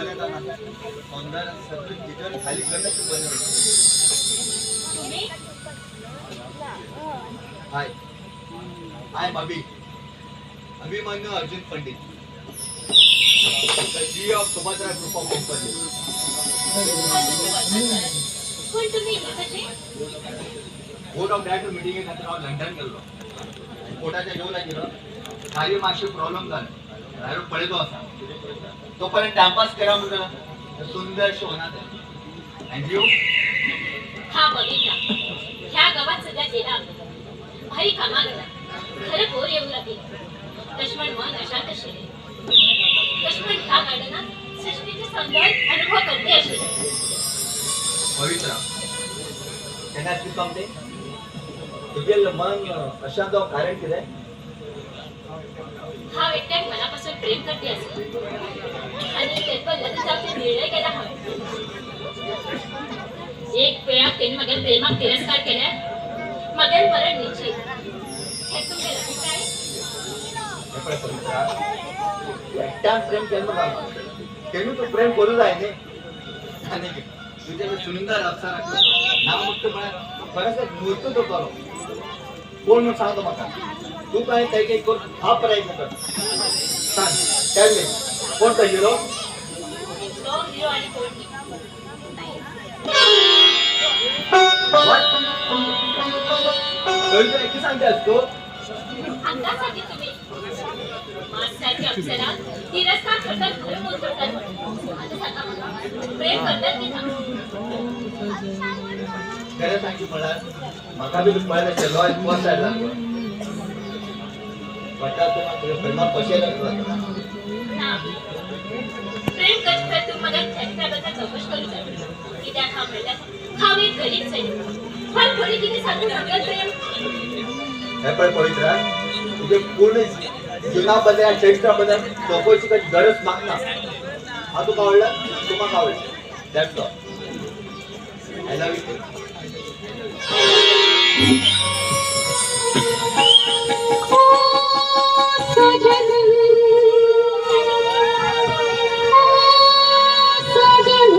बने ना सौंदर्य सगळी तिजोरी खाली करणं तू बने. तुम्ही? Hi, I am Abhi, Abhimanyu Arjun Pandit, the CEO of Subhadra Group of Company. कोण तुम्ही हे कसे? बोर्ड ऑफ डायरेक्टर मिटिंगे खातीर हांव लंडन गेल्लो. कोर्टाच्या येऊ लागिल्लो. खाली मातशें प्रॉब्लम जालें, भायर पळयतो आसा. तोपर्यंत टायमपास करा म्हणून सुंदर शोना तें. And you? हा बघितला, ह्या गावात सध्या गेला. भारी कामा गेला. खरं बोर येऊ लागेल. लक्ष्मण मन अशांत शिरे. लक्ष्मण ह्या गार्डनात सृष्टीचे सौंदर्य अनुभव करते असे. पवित्रा, केन्ना तूं सोमते तुगेलें मन अशांत जावंक कारण कितें? हा एकट्याक मनापासून प्रेम करते असे आणि तेका लग्न जावचे निर्णय केला हांवें. एक वेळा तेणी म्हगेल्या प्रेमाक तिरस्कार केल्यार मगेल मरण निश्चित, हें तुमगेल अभिप्राय? हें पळय पवित्रा, एकट्यान प्रेम केन्ना जावना. तेणू तूं प्रेम करूं जाय न्ही. आनी तुजें तें सुंदर अप्सराक ना मुक्त म्हळ्यार खरेंच एक मूर्त जातलो. कोण म्हूण सांग तो म्हाका. तूं काय काही काही करून हा प्रयत्न कर. सांग, टेल मी, कोण तो हिरो? तो हिरो आणि कोण मी. What? पवित्रा, कितें सांगता तूं? अंदाज सांगित तुम्ही माणसाची अप्सरा तिरस्कार करतात, खरं बोल करतात म्हणून. आता सांगा मला, प्रेम करतात की ना? खरें सांगची म्हळ्यार म्हाका बी पळयलें शेलो फर्स्ट सायड लागलो. वाटता तूं म्हाका तुज्या प्रेमाक कशें लागला. ना, प्रेम करता तूं म्हाका चरित्राबद्दल चौकशी करू जाय. कित्याक हांव म्हणल्यार हांव एक गरीब चली. फार थोडी कितें सांगून म्हाका प्रेम. हें पळय पवित्रा, तुजे पूर्ण जिवना बद्दल या चरित्रा बद्दल चौकशी करची गरज म्हाका ना. हांव तुका आवडला, तूं म्हाका आवडलें. That's all. I love you. Sajan, Sajan,